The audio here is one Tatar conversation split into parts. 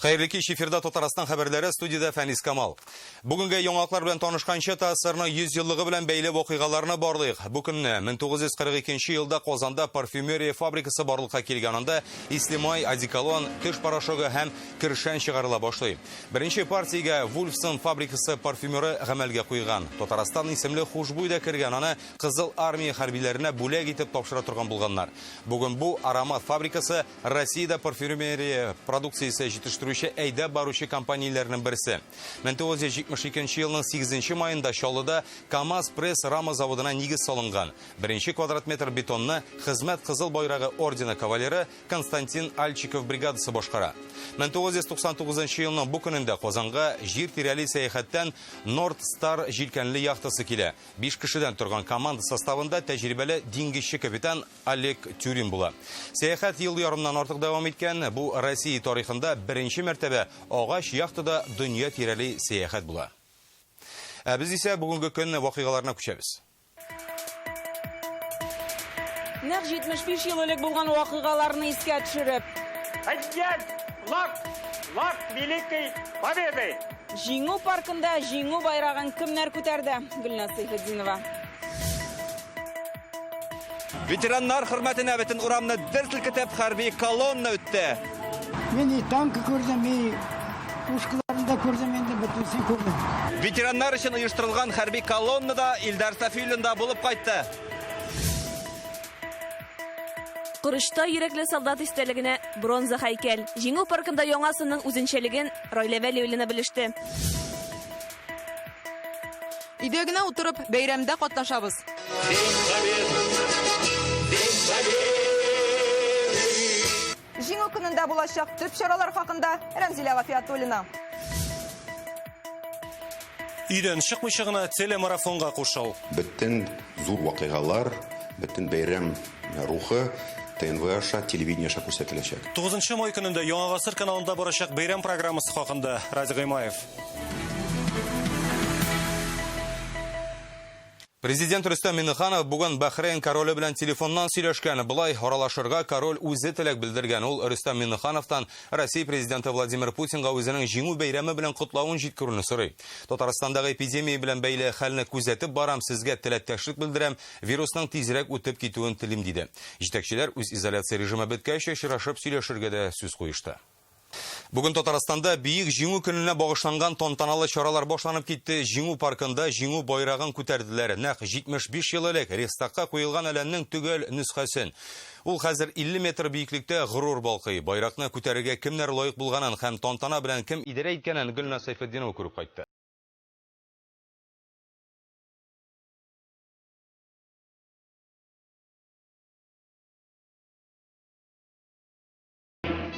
Хәерле кич, эфирда Татарстан хәбәрләре, студиядә Фәнис Камал. Бүгенге яңалыклар белән танышканчы ТАССРның 100 еллыгы белән бәйле вакыйгаларны барлыйк. Бу көнне 1942 елда Казанда парфюмерия фабрикасы барлыкка килгән. Анда ислемай, одеколон, теш порошогы һәм кершән чыгарыла башлый. Беренче партиягә Вульфсон фабрикасы парфюмеры гамәлгә куйган. Татарстан исемле хушбуй да кергән. Аны Кызыл армия хәрбиләренә бүләк итеп тапшыра торган булганнар. Бүген бу аромат фабрикасы Россиядә парфюмерия продукциясе җитештерүче әйдәп баручы компанияләрнең берсе. 1972 елның 8 маенда Чаллыда КАМАЗ пресс рама заводына нигез салынган. Беренче квадрат метр бетонны Хезмәт Кызыл Байрагы ордены кавалеры Константин Альчиков бригадасы башкара. 1999 елның бу көнендә Казанга җир тирәли сәяхәттән Норд Стар җилкәнле яхтасы килә. Биш кешедән торган команда составында тәҗрибәле диңгезче капитан Олег Тюрин була. Сәяхәт ел ярымнан артык дәвам иткән. Бу Россия тарихында беренче мәртәбә агач яхтада дөнья тирәли сәяхәт була. Ә без исә бүгенге көн вакыйгаларына күчәбез. Нәкъ 75 ел элек булган вакыйгаларны искә төшереп. Поднять флаг, флаг Великой Победы! Җиңү паркында Җиңү байрагын кемнәр күтәрде? Гөлназ Сәйфетдинова. Ветераннар хөрмәтенә бөтен урамны дер селкетеп хәрби колонна үтте. Мин и танк күрдем, и пушкаларны да күрдем, инде бөтенесен күрдем. Ветераннар өчен оештырылган хәрби колоннада Илдар Сафиуллин да булып кайтты. Корычта йөрәкле солдат истәлегенә бронза һәйкәл. Җиңү паркында яңа сынның үзенчәлеген Райлә Вәлиуллина белеште. Өйдә генә утырып, бәйрәмдә катнашабыз. Җиңү көнендә булачак төп чаралар хакында Рәмзилә Гафиятуллина. Өйдән чыкмыйча гына телемарафонга кушыл. Бөтен зур вакыйгалар, бөтен бәйрәм рухы ТНВ аша, телевидение аша күрсәтеләчәк. 9 май көнендә Яңа гасыр каналында барачак бәйрәм программасы хакында Радик Гыймаев. Президент Рөстәм Миңнеханов бүген Бәхрейн короле белән телефоннан сөйләшкән. Болай аралашырга король үзе теләк белдергән. Ул Рөстәм Миңнехановтан Россия президенты Владимир Путинга үзенең җиңү бәйрәме белән котлавын җиткерүне сорый. Татарстандагы эпидемия белән бәйле хәлне күзәтеп барам, сезгә теләктәшлек белдерәм, вирусның тизрәк үтеп китүен телим, диде. Җитәкчеләр үзизоляция режимы беткәч очрашып сөйләшергә дә сүз куешты. Бүген Татарстанда Бөек Җиңү көненә багышланган тантаналы чаралар башланып китте. Җиңү паркында Җиңү байрагын күтәрделәр. Нәкъ 75 ел элек Рейхстагка куелган әләмнең төгәл нөсхәсен. Ул хәзер 50 метр биеклектә горур балкый. Байракны күтәрергә кемнәр лаек булганын һәм тантана белән кем идарә иткәнен Гөлназ Сәйфетдинова күреп кайтты.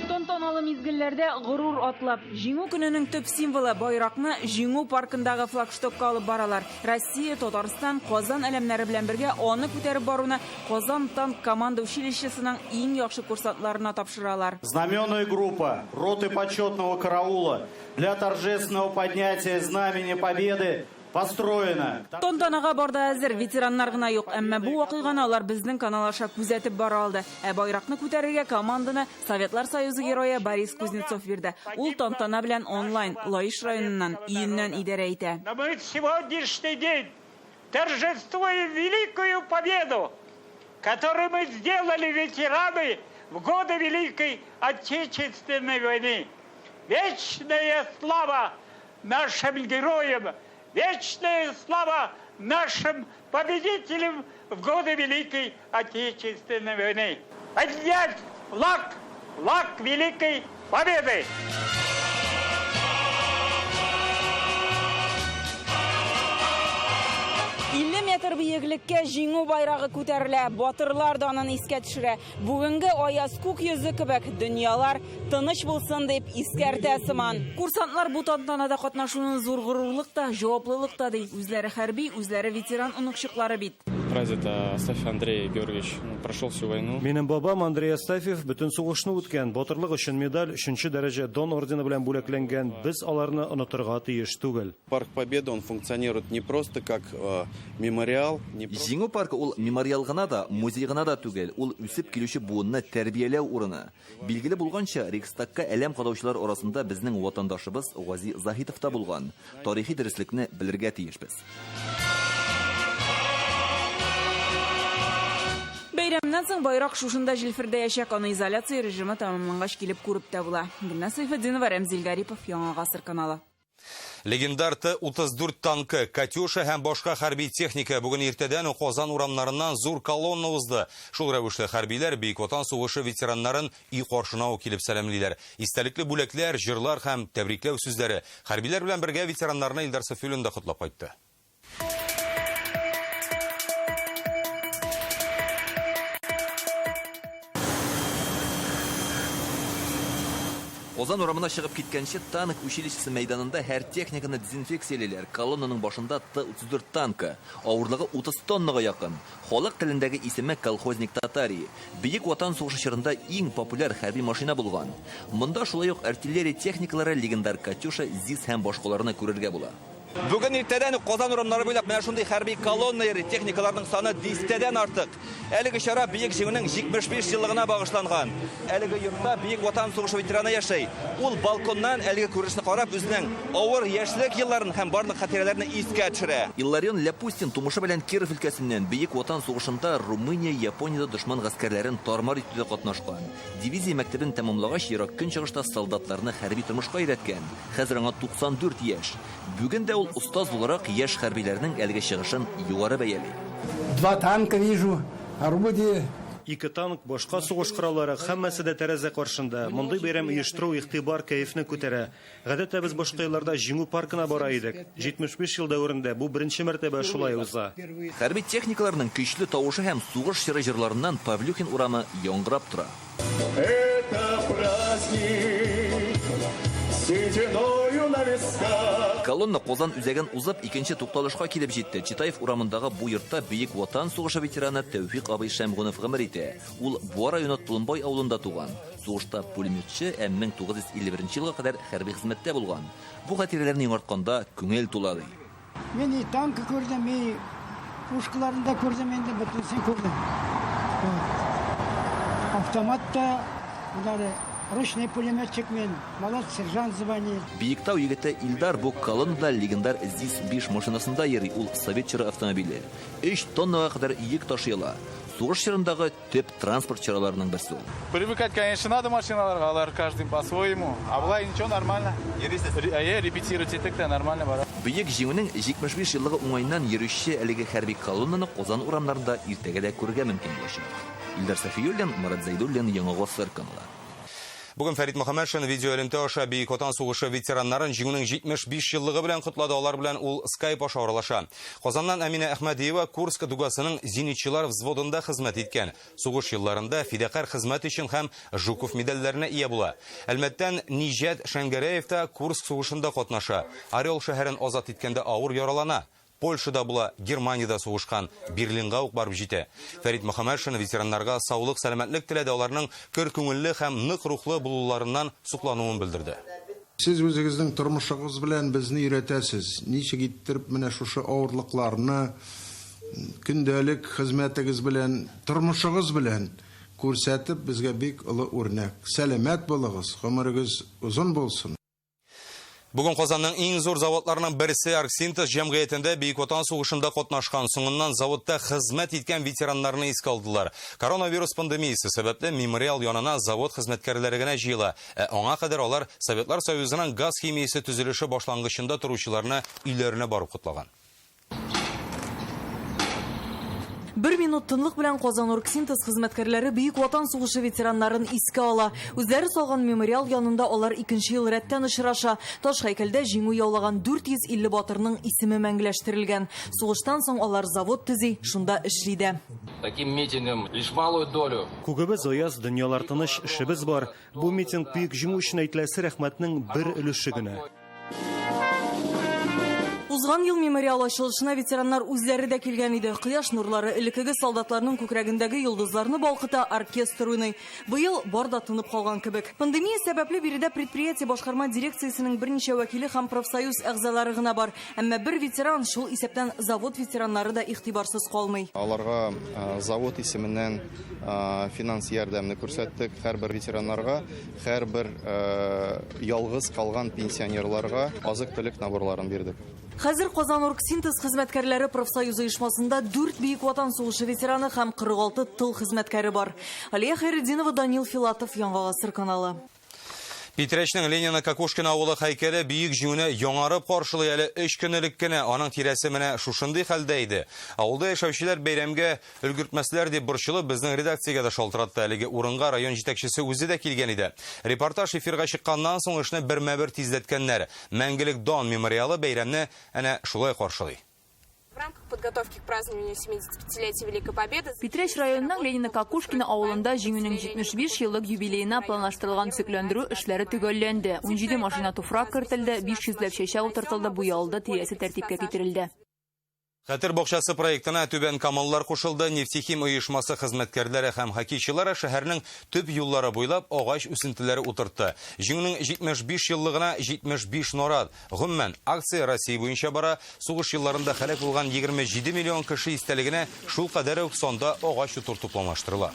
Тантаналы мизгелләрдә горур атлап, Җиңү көненең төп символы, байракны Җиңү паркындагы флагштокка алып баралар. Россия, Татарстан, Казан әләмнәре белән бергә аны күтәреп баруны Казан танк команда училищесының иң яхшы курсантларына тапшыралар. Знаменная группа роты почетного караула для торжественного поднятия Знамени Победы Построена. Тантанага бар да әзер, ветераннар гына юк. Әмма бу вакыйганы алар безнең канал аша күзәтеп бара алды. Ә байракны күтәрергә команданы Советлар Союзы Герое Борис Кузнецов бирде. Ул тантана белән онлайн, Лаеш районыннан, өеннән идарә итә. Но мы сегодняшний день торжествуем великую победу, которую мы сделали, ветераны, в годы Великой Отечественной войны. Вечная слава нашим героям! Вечная слава нашим победителям в годы Великой Отечественной войны! Поднять флаг, флаг Великой Победы! 50 метр биеклеккә Җиңү байрагы күтәрелә, батырлар данын искә төшерә. Бүгенге аяз күк йөзе кебек, дөньялар тыныч булсын дип искәртә сыман. Курсантлар бу тантанада катнашуны зур горурлык та, җаваплылык та ди. Үзләре хәрби, үзләре ветеран оныкчыклары бит. прадед Астафьев Андрей Георгиевич прошел всю войну. Минем бабам Андрей Астафьев бөтен сугышны үткән, батырлык өчен медаль, 3 дәрәҗә Дон ордены белән бүләкләнгән. Без аларны онытырга тиеш түгел. Парк Победы, он функционирует не просто как мемориал, не просто Җиңү паркы ул мемориал гына да, музей гына да түгел, ул үсеп килүче буынны тәрбияләү урыны. Билгеле булганча, Рейхстагка әләм кадаучылар арасында безнең ватандашыбыз Гази Заһитов та булган. Тарихи дөреслекне белергә тиешбез. Бәйрәмнән соң байрак шушында җилфердәячәк, аны изоляция режимы тәмамлангач килеп күреп тә була. Гөлназ Сәйфетдинова, Рәмзил Гарипов, Яңа Гасыр каналы. Легендар Т-34 танкы, Катюша һәм башка хәрби техника бүген иртәдән үк Казан урамнарыннан зур колонна узды. Шул рәвешле хәрбиләр Бөек Ватан сугышы ветераннарын өй каршына ук килеп сәламлиләр. Истәлекле бүләкләр, җырлар һәм тәбрикләү сүзләре. Хәрбиләр белән бергә ветераннарны Илдар Сафиуллин да котлап кайтты. Казан урамына чыгып киткәнче танк училищесы мәйданында һәр техниканы дезинфекциялиләр. Колоннаның башында Т-34 танкы, авырлыгы 30 тоннага якын. Халык телендәге исеме Колхозник Татарии. Бөек Ватан сугышы чорында иң популяр хәрби машина булган. Монда шулай ук артиллерия техникалары, легендар Катюша, ЗИС һәм башкаларны күрергә була. Бүген иртәдән үк Казан урамнары буйлап менә шундый хәрби колонна йөри, техникаларның саны дистәдән артык. Әлеге чара Бөек Җиңүнең 75 еллыгына багышланган. Әлеге йортта Бөек Ватан сугышы ветераны яшәй. Ул балконнан әлеге күренешне карап, үзенең авыр яшьлек елларын һәм барлык хатирәләрне искә төшерә. Илларион Ляпустин тумышы белән Киров өлкәсеннән. Бөек Ватан сугышында Румыния, Япониядә дошман гаскәрләрен тармар итүдә катнашкан. Дивизия мәктәбен тәмамлагач, Ерак Көнчыгышта солдатларны хәрби тормышка өйрәткән. Хәзер аңа 94 яшь. Бүген дә ул остаз буларак яшь хәрбиләрнең әлеге чыгышын югары бәяли. Два танка вижу, орудие. Ике танк, башка сугыш кораллары, һәммәсе дә тәрәзә каршында. Мондый бәйрәм оештыру игътибар, кәефне күтәрә. Гадәттә без башка елларда Җиңү паркына бара идек. 75 ел дәверендә бу беренче мәртәбә шулай уза. Хәрби техникаларның көчле тавышы һәм сугыш чоры җырларыннан Павлюхин урамы яңгырап тора. Это праздник сединою на висках. Колонна Казан үзәген узып, икенче тукталышка килеп җитте. Читаев урамындагы бу йортта Бөек Ватан сугышы ветераны Тәүфик абый Шәмгунов гомер итә. Ул Буа районы Толымбай авылында туган. Сугышта пулеметчы, ә 1951 елга кадәр хәрби хезмәттә булган. Бу хатирәләрне яңартканда күңел тула, ди. Мин и танкы күрдем, и пушкаларын да күрдем, инде бөтенесен күрдем. Автомат та, болары ручной пулеметчик мин, молодец, сержант звание. Биектау егете Илдар бу колоннада легендар ЗИС-5 машинасында йөри, ул совет чоры автомобиле. 3 тоннага кадәр йөк ташый ала. Сугыш чорындагы төп транспорт чараларының берсе ул. Привыкать, конечно, надо машиналарга, алар каждый по-своему. А былай ничего, нормально. Репетировать итек тә нормально бара. Бөек Җиңүнең 75 еллыгы уңаеннан йөрүче әлеге хәрби колоннаны Казан урамнарында иртәгә дә күрергә мөмкин булачак. Илдар Сафиуллин, Марат Зәйдуллин, Яңа Гасыр каналы. Бүген Фәрит Мөхәммәтшин видео элемтә аша Бөек Ватан сугышы ветераннарын Җиңүнең 75 еллыгы белән котлады. Алар белән ул Skype аша аралаша. Казаннан Әминә Әхмәдиева Курск дугасының зенитчылар взводында хезмәт иткән. Сугыш елларында фидакарь хезмәт өчен һәм Жуков медальләренә ия була. Әлмәттән Ниҗат Шәңгәрәев та Курск сугышында катнаша. Орел шәһәрен азат иткәндә авыр яралана. Польшада була, Германиядә сугышкан, Берлинга ук барып җитә. Фәрит Мөхәммәтшин ветераннарга саулык, сәламәтлек теләде, аларның көр күңелле һәм нык рухлы булуларыннан соклануын белдерде. Сез үзегезнең тормышыгыз белән безне өйрәтәсез. Ничек иттереп менә шушы авырлыкларны көндәлек хезмәтегез белән, тормышыгыз белән күрсәтеп безгә бик олы үрнәк. Сәламәт булыгыз, гомерегез озын булсын. Бүген Казанның иң зур заводларының берсе Оргсинтез җәмгыятендә Бөек Ватан сугышында катнашкан, соңыннан заводта хезмәт иткән ветераннарны искә алдылар. Коронавирус пандемиясе сәбәпле мемориал янына завод хезмәткәрләре генә җыела. Ә аңа кадәр алар Советлар Союзының газ химиясе төзелеше башлангычында торучыларны өйләренә барып котлаган. Бер минут тынлык белән Казан Оргсинтез хезмәткәрләре Бөек Ватан сугышы ветераннарын искә ала. Үзләре салган мемориал янында алар икенче ел рәттән очраша. Таш һәйкәлдә җиңү яулаган 450 батырның исеме мәңгеләштерелгән. Сугыштан соң алар завод төзи, шунда эшли дә. Таким митингом лишь малую долю. Күгебез аяз, дөньялар тыныч, эшебез бар. Бу митинг бөек җиңү өчен әйтеләсе рәхмәтнең бер өлеше генә. Узган ел мемориал ачылышына ветераннар үзләре дә килгән иде. Кояш нурлары элеккеге солдатларның күкрәгендәге йолдызларны балкыта, оркестр уйный. Быел бар да тынып калган кебек. Пандемия сәбәпле биредә предприятие башкарма дирекциясенең берничә вәкиле һәм профсоюз әгъзалары гына бар. Әмма бер ветеран, шул исәптән завод ветераннары да игътибарсыз калмый. Аларга завод исеменнән финанс ярдәмне күрсәттек. Һәрбер ветераннарга, һәрбер ялгыз калган пенсионерларга азык-төлек наборларын бирдек. Хәзер Казан-Оргсинтез хезмәткәрләре профсоюз оешмасында 4 Бөек Ватан сугышы ветераны һәм 46 тыл хезмәткәре бар. Алия Хәйретдинова, Данил Филатов, Яңа Гасыр каналы. Питрәчнең Ленина Кокушкина авылы һәйкәле Бөек Җиңүне яңарып каршылый әле 3 көн элек кенә аның тирәсе менә шушындый хәлдә иде. Авылда яшәүчеләр бәйрәмгә өлгертмәсләр дип борчылып безнең редакциягә дә шалтыратты. Әлеге урынга район җитәкчесе үзе дә килгән иде. Репортаж эфирга чыкканнан соң эшне бермә-бер тизләткәннәр. Мәңгелек дан мемориалы бәйрәмне әнә шулай каршылый. В рамках подготовки к празднованию 75-летия Великой Победы Питрәч районының Ленино-Кокушкино авылында Җиңүнең 75 еллык юбилеена планлаштырылган төзекләндерү эшләре төгәлләнде. 17 машина туфрак кертелде, 500 ләп чәчәк утыртылды, буялды, тирәсе тәртипкә китерелде. Хәтер бакчасы проектына Түбән Камаллар кушылды. Нефтехим оешмасы хезмәткәрләре һәм хоккейчылары шәһәрнең төп юллары буйлап агач үсентеләре утыртты. Җиңүнең 75 еллыгына 75 нарат. Гомумән, акция Россия буенча бара. Сугыш елларында һәлак булган 27 миллион кеше истәлегенә шул кадәр үк санда агач утырту планлаштырыла.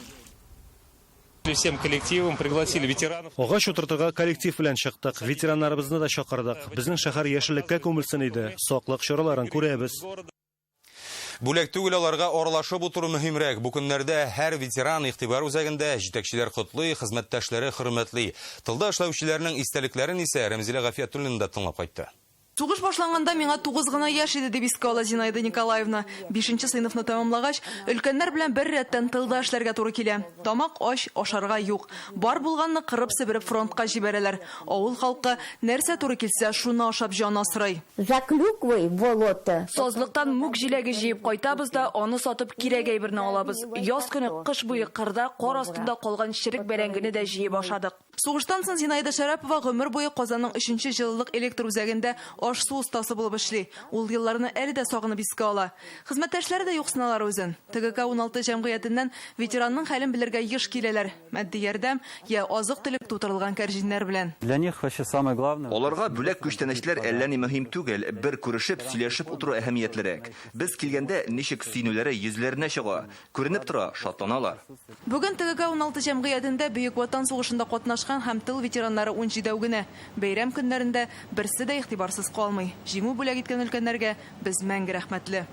Всем коллективом пригласили ветеранов. Агач утыртырга коллектив белән чыктык, ветераннарыбызны да чакырдык. Безнең шәһәр яшеллеккә күмелсен иде. Саклык чараларын күрәбез. Бүләк түгел, аларга аралашып утыру мөһимрәк. Бу көннәрдә һәр ветеран игътибар үзәгендә, җитәкчеләр котлый, хезмәттәшләре хөрмәтли. Тылда эшләүчеләрнең истәлекләрен исә Рәмзилә Гафиятуллина да тыңлап кайтты. Сугыш башланганда миңа 9 гына яшь иде, дип искә ала Зинаида Николаевна. 5 сыйныфны тәмамлагач, өлкәннәр белән бер рәттән тылда эшләргә туры килә. Тамак ач, ашарга юк. Бар булганны кырып-себереп фронтка җибәрәләр. Авыл халкы нәрсә туры килсә, шуны ашап җан асрый. За клюквой болото. Сазлыктан мүк җиләге җыеп кайтабыз да, аны сатып кирәк әйберне алабыз. Яз көне кыш буе кырда кар астында калган черек бәрәңгене дә җыеп ашадык. Сугыштан соң Зинаида Шәрәпова гомер буе Казанның 3нче җылылык электр үзәгендә аш-су остасы булып эшли. Ул елларны әле дә сагынып искә ала. Хезмәттәшләре дә юксыналар үзен. ТГК 16 җәмгыятеннән ветеранның хәлен белергә еш киләләр. Матди ярдәм я азык-төлек тутырылган кәрҗиннәр белән. Для них вообще самое главное. Аларга бүләк күчтәнәчләр әллә ни мөһим түгел, бер күрешеп, сөйләшеп утыру әһәмиятлерәк. Без килгәндә ничек сөенүләре йөзләренә чыга. Күренеп тора, шатланалар. Бүген ТГК 16 җәмгыятендә Бөек Ватан сугышында катнашкан һәм тыл ветераннары 17 генә. Бәйрәм көннәрендә берсе дә игътибарсыз калмый. Җиңү бүләк иткән өлкәннәргә без мәңге рәхмәтле.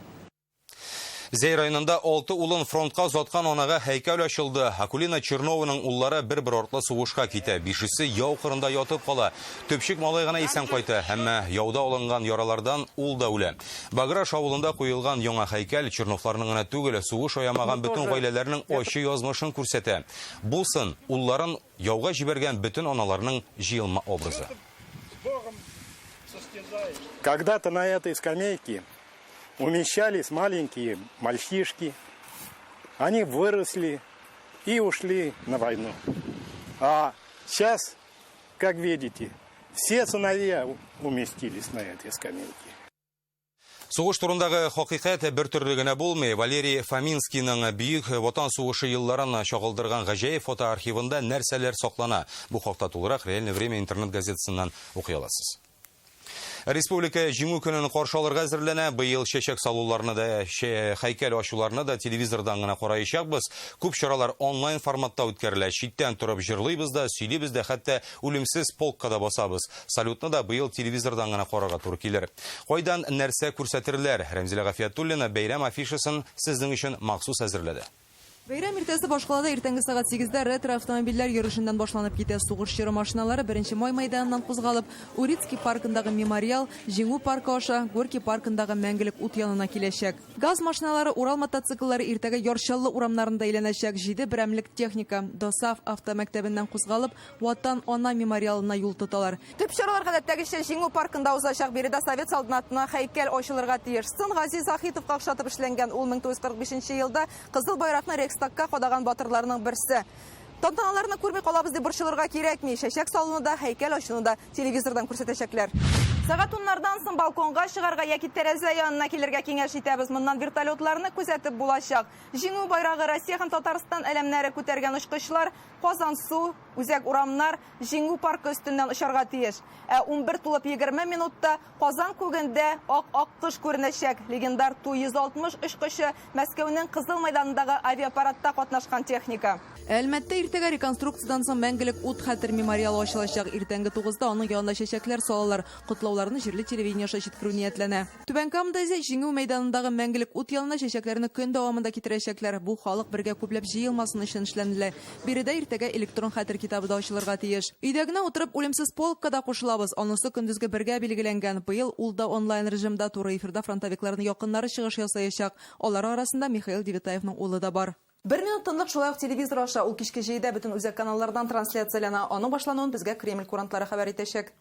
Зәй районында 6 улын фронтка озаткан анага һәйкәл ачылды. Акулина Чернованың уллары бер-бер артлы сугышка китә. Бишесе яу кырында ятып кала. Төпчек малай гына исән кайта, әмма яуда алынган яралардан ул да үлә. Баграш авылында куелган яңа һәйкәл Черновларның гына түгел, сугыш аямаган бөтен гаиләләрнең ачы язмышын күрсәтә. Бу сын улларын яуга җибәргән бөтен аналарның җыелма образы. Когда-то на этой скамейке умещались маленькие мальчишки. Они выросли и ушли на войну. А сейчас, как видите, все сыновья уместились на этой скамейке. Сугыш турындагы хакыйкать бер төрле генә булмый. Валерий Фоминскийның Бөек Ватан сугышы елларын чагылдырган гаҗәеп фотоархивында нәрсәләр саклана? Бу хакта тулырак Реальное время интернет газетасыннан укый аласыз. Республика Җиңү көнен каршы алырга әзерләнә. Быел чәчәк салуларны да, һәйкәл ачуларны да телевизордан гына караячакбыз. Күп чаралар онлайн форматта үткәрелә. Читтән торып җырлыйбыз да, сөйлибез дә, хәтта үлемсез полкка да басабыз. Салютны да быел телевизордан гына карарга туры килер. Кайдан нәрсә күрсәтерләр? Рәмзилә Гафиятуллина бәйрәм афишасын сезнең өчен махсус әзерләде. Бәйрәм иртәсе башкалада иртәнге сәгать 8-дә ретро автомобильләр йөрүшеннән башланып китә. Сугыш чоры машиналары 1 май мәйданыннан кузгалып, Урицкий паркындагы мемориал, Җиңү паркы аша Горький паркындагы мәңгелек ут янына киләчәк. Газ машиналары, Урал мотоцикллары иртәгә Яр Чаллы урамнарында әйләнәчәк. 7 берәмлек техника ДОСАВ автомәктәбеннән кузгалып, Ватан ана мемориалына юл тоталар. Төп чаралар гадәттәгечә Җиңү паркында узачак. Биредә совет солдатына һәйкәл ачылырга тиеш. Сын Газиз Заһитовка охшатып эшләнгән. Ул 1945 елда Кызыл байракны Рейхстагка кадаган батырларның берсе. Тантаналарны күрми калабыз дип борчылырга кирәкми. Чәчәк салуны да, һәйкәл ачуны да телевизордан күрсәтәчәкләр. Сәгать уннардан соң балконга чыгарга яки тәрәзә янына килергә киңәш итәбез. Моннан вертолетларны күзәтеп булачак. Җиңү байрагы, Россия һәм Татарстан әләмнәре күтәргән очкычлар Казансу, үзәк урамнар, Җиңү паркы өстеннән очарга тиеш. Ә 11 тулып 20 минутта Казан күгендә ак аккош күренәчәк. Легендар Ту-160 очкычы Мәскәүнең Кызыл мәйданындагы авиапарадта катнашкан техника. Әлмәттә иртәгә реконструкциядән соң Мәңгелек ут хәтер мемориалы ачылачак. Иртәнге тугызда аның янына чәчәкләр салалар. Котлауларны җирле телевидение аша җиткерү ниятләнә. Түбән Камада исә Җиңү мәйданындагы Мәңгелек ут янына чәчәкләрне көн дәвамында китерәчәкләр. Бу халык бергә күпләп җыелмасын өчен эшләнелә. Биредә иртәгә электрон хәтер китабы да ачылырга тиеш. Өйдә генә утырып Үлемсез полк ка да кушылабыз. Анысы көндезге бергә билгеләнгән. Быел ул да онлайн режимда, туры эфирда фронтовикларның якыннары чыгыш ясаячак. Алар арасында Михаил Девятаевның улы да бар. Бер минут тынлык шулай ук телевизор аша. Ул кичке җәйдә бөтен үзәк каналлардан трансляцияләнә. Аның башлануын безгә Кремль курантлары хәбәр итәчәк.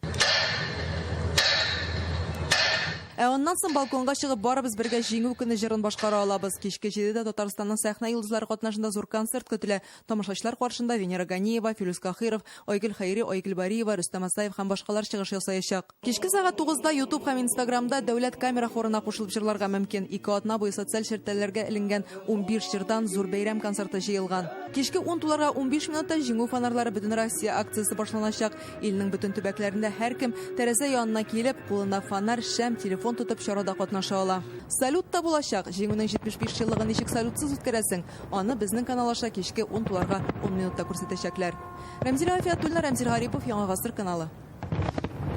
Ә аннан соң балконга чыгып барыбыз бергә Җиңү көне җырын башкара алабыз. Кичке җидедә Татарстанның сәхнә йолдызлары катнашында зур концерт көтелә. Тамашачылар каршында Венера Ганиева, Филүс Каһиров, Айгөл Хәйри, Айгөл Бариева, Рөстәм Асаев һәм башкалар чыгыш ясаячак. Кичке сәгать тугызда Ютуб һәм Инстаграмда Дәүләт камера хорына кушылып җырларга мөмкин. Ике атна буе социаль челтәрләргә эленгән 15 җырдан зур бәйрәм концерты җыелган. Кичке ун туларга 15 минутта Җиңү фонарьлары Бөтенроссия акциясе башланачак. Илнең бөтен төбәкләрендә һәркем тәрәзә янына килеп, кулына фонарь, шәм, телефон тотып чарада катнаша ала. Салют та булачак. Җиңүнең 75 еллыгын ничек салютсыз үткәрәсең? Аны безнең канал аша кичке ун туларга ун минутта күрсәтәчәкләр. Рәмзилә Гафиятуллина, Рәмзил Гарипов, Яңа гасыр каналы.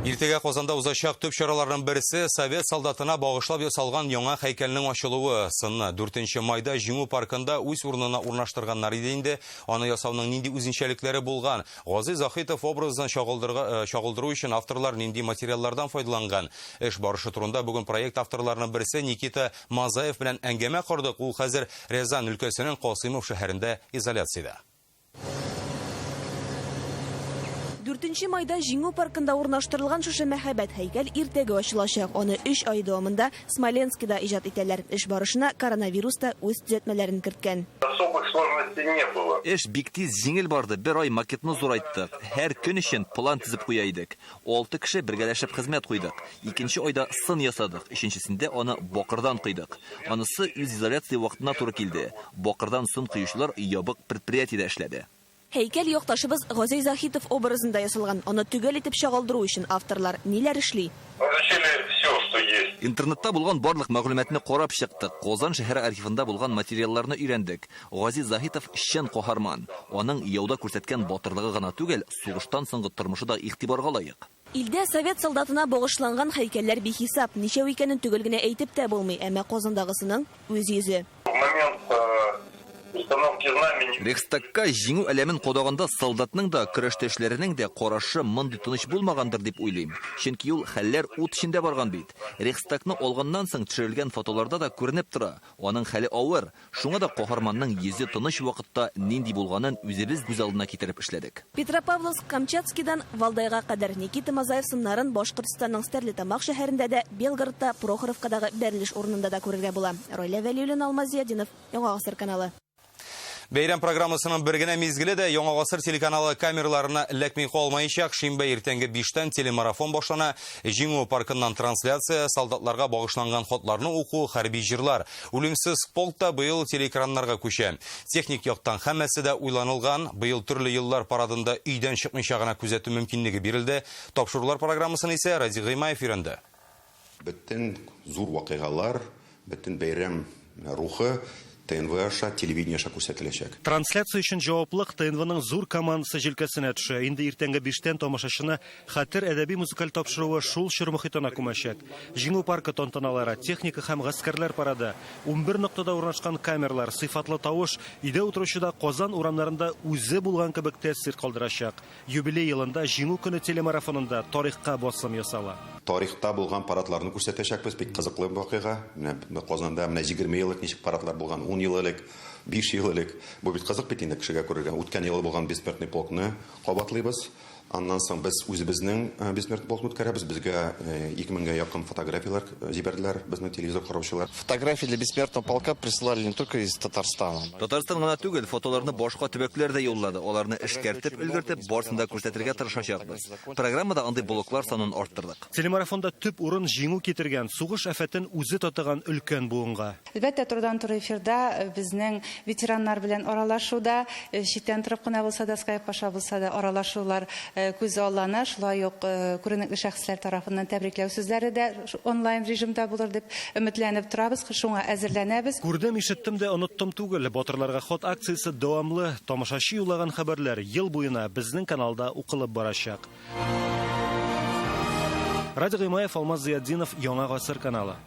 Иртәгә Казанда узачак төп чараларның берсе совет солдатына багышлап ясалган яңа һәйкәлнең ачылуы. Сынны 4 майда Җиңү паркында үз урынына урнаштырганнар иде инде. Аны ясауның нинди үзенчәлекләре булган? Гази Заһитов образын э, чагылдыру өчен авторлар нинди материаллардан файдаланган? Эш барышы турында бүген проект авторларының берсе Никита Мазаев белән әңгәмә кордык. Ул хәзер Рязань өлкәсенең Касыймов шәһәрендә изоляциядә. 4 майда Җиңү паркында урнаштырылган шушы мәһабәт һәйкәл иртәгә ачылачак. Аны 3 ай дәвамында Смоленскида иҗат итәләр. Эш барышына коронавирус та үз төзәтмәләрен керткән. Особых сложностей не было. Эш бик тиз, җиңел барды. Бер ай макетны зурайттык. Һәр көн өчен план төзеп куя идек. Алты кеше бергәләшеп хезмәт куйдык. Икенче айда сын ясадык, өченчесендә аны бакырдан койдык. Анысы үзизоляция вакытына туры килде. Бакырдан сын коючылар ябык предприятиедә эшләде. Һәйкәл якташыбыз Гази Заһитов образында ясалган. Аны төгәл итеп чагылдыру өчен авторлар ниләр эшли? Изучили все, что есть. Интернетта булган барлык мәгълүматны карап чыктык, Казан шәһәре архивында булган материалларны өйрәндек. Гази Заһитов чын каһарман. Аның яуда күрсәткән батырлыгы гына түгел, Сугыштан соңгы тормышы да игътибарга лаек. Илдә совет солдатына багышланган һәйкәлләр бихисап. Ничәү икәнен төгәл генә әйтеп тә булмый, әмма Казандагысының үз йөзе. В момент установки знамени. Рейхстагка Җиңү әләмен кадаганда солдатның да, көрәштәшләренең дә карашы мондый тыныч булмагандыр дип уйлыйм. Чөнки ул хәлләр ут эчендә барган бит. Рейхстагны алганнан соң төшерелгән фотоларда да күренеп тора, аның хәле авыр. Шуңа да каһарманның йөзе тыныч вакытта нинди булганын үзебез күз алдына китереп эшләдек. Петропавловск-Камчатскийдан Валдайга кадәр Никита Мазаев сыннарын Башкортстанның Стәрлетамак шәһәрендә дә, Белгородта, Прохоровкадагы бәрелеш урынында да күрергә була. Райлә Вәлиуллина, Алмаз Зиятдинов, Яңа гасыр каналы. Бәйрәм программасының бер генә мизгеле дә Яңа гасыр телеканалы камераларына эләкми калмаячак. Шимбә иртәнге биштән телемарафон башлана. Җиңү паркыннан трансляция, солдатларга багышланган хатларны уку, хәрби җырлар. Үлемсез полк та быел телеэкраннарга күчә. Техник яктан һәммәсе дә уйланылган. Быел төрле еллар парадында өйдән чыкмыйча гына күзәтү мөмкинлеге бирелде. Тапшырулар программасын исә Радик Гыймаев өйрәнде. Бөтен зур вакыйгалар, бөтен бәйрәм рухы ТНВ аша, телевидение аша күрсәтеләчәк. Трансляция өчен җаваплылык ТНВның зур командасы җилкәсенә төшә. Инде иртәнге биштән тамашачыны Хәтер әдәби-музыкаль тапшыруы шул чор мохитына күмәчәк. Җиңү паркы тантаналары, техника һәм гаскәрләр парады, 11 ноктада урнашкан камералар, сыйфатлы тавыш өйдә утыручы да Казан урамнарында үзе булган кебек тәэсир калдырачак. Юбилей елында Җиңү көне телемарафонында тарихка басым ясала. Тарихта булган парадларны күрсәтәчәкбез, бик кызыклы вакыйга. Менә Казанда менә 20 ел элек ничек парадлар булган, 10 ел элек, 5 ел элек. Бу бит кызык бит инде кешегә күрергә. Үткән елы булган Бессмертный полкны кабатлыйбыз. Аннан соң без үзебезнең Бессмертный полкны үткәрәбез. Безгә 2000 гә якын фотографияләр җибәрделәр безнең телевизор караучылар. Фотографии для Бессмертного полка присылали не только из Татарстана. Татарстан гына түгел, фотоларны башка төбәкләр дә юллады. Аларны эшкәртеп, өлгертеп, барысын да күрсәтергә тырышачакбыз. Программада андый блоклар санын арттырдык. Телемарафонда төп урын җиңү китергән, сугыш афәтен үзе татыган өлкән буынга. Әлбәттә, турыдан-туры эфирда безнең ветераннар белән аралашуда, читтән торып кына булса да, скайп аша булса да аралашулар күз аллана. Шулай ук күренекле шәхесләр тарафыннан тәбрикләү сүзләре дә онлайн режимда булыр дип өметләнеп торабыз, шуңа әзерләнәбез. Күрдем, ишеттем дә оныттым түгел. Батырларга хат акциясе дәвамлы. Тамашачы юллаган хәбәрләр ел буена безнең каналда укылып барачак. Радик Гыймаев, Алмаз Зыятдинов, Яңа гасыр каналы.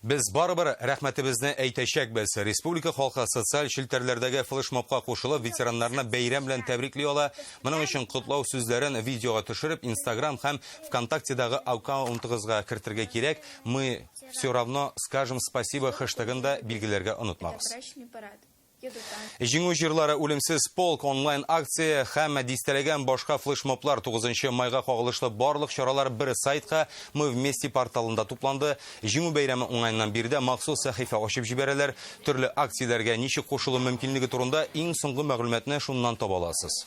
Без барыбер рәхмәтебезне әйтәчәкбез. Республика халкы социаль челтәрләрдәге флешмобка кушылып, ветераннарны бәйрәм белән тәбрикли ала. Моның өчен котлау сүзләрен видеога төшереп, Инстаграм һәм ВКонтактедагы аккаунтыгызга кертергә кирәк. Мы все равно скажем спасибо хэштегын да билгеләргә онытмагыз. Җиңү җырлары үлемсез полк онлайн акция һәм дистәләгән башка флешмоблар 9 майга кагылышлы барлык чаралар бер сайтка Мы вместе порталында тупланды. Җиңү бәйрәме уңаеннан биредә махсус сәхифә ачып җибәрәләр. Төрле акцияләргә ничек кушылу мөмкинлеге турында иң соңгы мәгълүматны шуннан таба аласыз.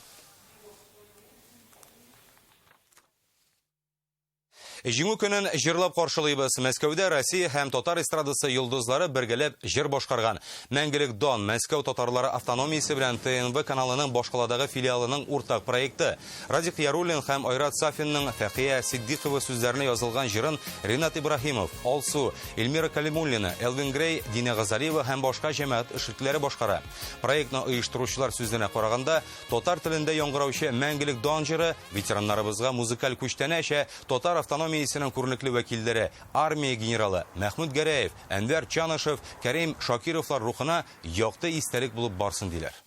Җиңү көнен җырлап каршылыйбыз. Мәскәүдә Россия һәм татар эстрадасы йолдызлары бергәләп җыр башкарган. Мәңгелек дан Мәскәү татарлары автономиясе белән ТНВ каналының башкаладагы филиалының уртак проекты. Радик Яруллин һәм Айрат Сафинның Фәхия Сиддикова сүзләренә язылган җырын Ринат Ибраһимов, Алсу, Эльмира Калимуллина, Элвин Грей, Динә Газалиева һәм башка җәмәгать эшлеклеләре башкара. Проектны оештыручылар сүзенә караганда, татар телендә яңгыраучы Мәңгелек дан җыры ветераннарыбызга музыкаль күчтәнәч, ә татар автономиясенең күренекле вәкилләре, армия генералы Мәхмүт Гәрәев, Әнвәр Чанышев, Кәрим Шакировлар рухына якты истәлек булып барсын, диләр.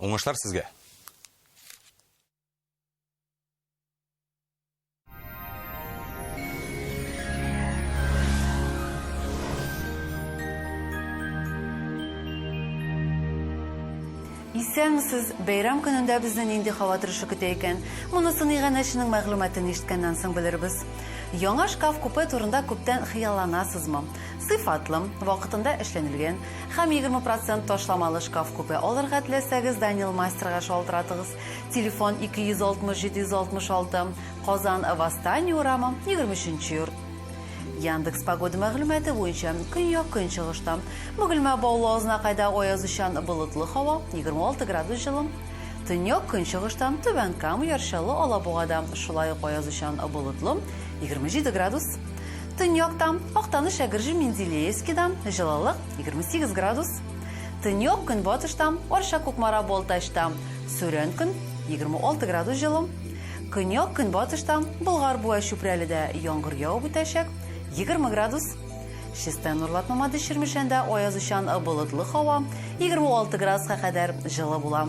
Уңышлар сезгә! Исәнмесез! Бәйрәм көнендә безне нинди һава торышы көтә икән? Монысын иганәченең мәгълүматын ишеткәннән соң белербез. Яңа шкаф-купе турында күптән хыялланасызмы? Сыйфатлы, вакытында эшләнелгән һәм 20 процент ташламалы шкаф-купе алырга теләсәгез, Данил мастерга шалтыратыгыз. Телефон 260 766, Казан, Восстание урамы, 23 нче йорт. Яндекс Погода мәгълүматы буенча, көньяк-көнчыгышта, Бөгелмә, Баулы, Азнакайда аязучан болытлы һава, 26 градус җылы. Төньяк-көнчыгышта, Түбән Кама, Яр Чаллы, Алабугада шулай ук аязучан болытлы, 27 градус. Төньякта, Актаныш, Әгерҗе, Менделеевскида җылылык, 28 градус. Төньяк-көнбатышта, Арча, Кукмара, Балтачта сүрән көн, 26 градус җылы. Көньяк-көнбатышта, Болгар, Буа, Чүпрәледә яңгыр явып үтәчәк, 20 градус. Чистай, Нурлат, Мамадыш, Чирмешәндә аязучан болытлы һава, 26 градуска кадәр җылы була.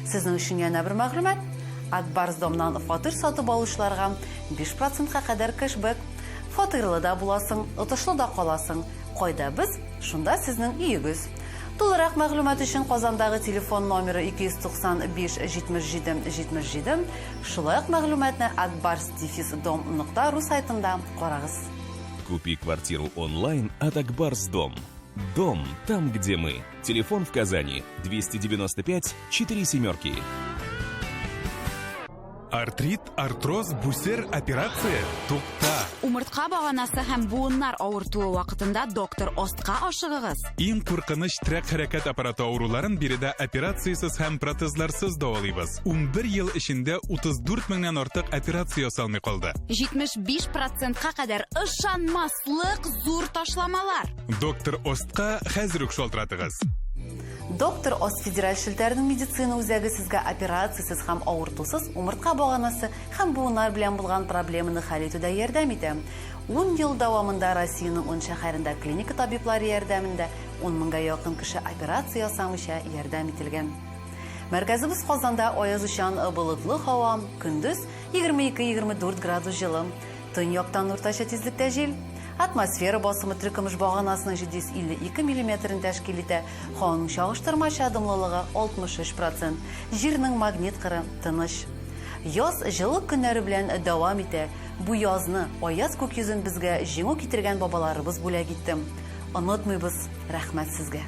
Сезнең өчен янә бер мәгълүмат, Ак Барс Домнан фатир сатып алучыларга 5 процентка кадәр кэшбэк. Фатирлы да буласың, отышлы да каласың. Кайда без, шунда сезнең өегез. Тулырак мәгълүмат өчен Казандагы телефон номеры 295 77 77, шулай ук мәгълүматны akbars-dom.ru сайтында карагыз. Купи квартиру онлайн от Акбарс Дом. Дом там, где мы. Телефон в Казани 295 4 семерки. Артрит, артроз, бусер, операция? Тукта! Умыртка баганасы һәм буыннар авыртуы вакытында доктор Остка ашыгыгыз. Иң куркыныч терәк хәрәкәт аппараты авыруларын биредә операциясез һәм протезларсыз дәвалыйбыз. 11 ел эчендә 34 меңнән артык операция ясалмый калды. 75 процентка кадәр ышанмаслык зур ташламалар. Доктор Остка хәзер үк шалтыратыгыз. Доктор Ост федераль челтәренең медицина үзәге сезгә операциясез һәм авыртусыз умыртка баганасы һәм буыннар белән булган проблеманы хәл итүдә ярдәм итә. Ун ел дәвамында Россиянең ун шәһәрендә клиника табиблары ярдәмендә ун меңгә якын кеше операция ясамыйча ярдәм ителгән. Мәркәзебез Казанда аязучан болытлы һава, көндез 22-24 градус җылы. Төньяктан уртача тизлектә җил. Атмосфера басымы теркөмеш баганасының 752 миллиметрын тәшкил итә. Һаваның чагыштырмача дымлылыгы 63 процент. Җирнең магнит кыры тыныч. Яз җылы көннәре белән дәвам итә. Бу язны, аяз күк йөзен безгә җиңү китергән бабаларыбыз бүләк итте. Онытмыйбыз, рәхмәт сезгә!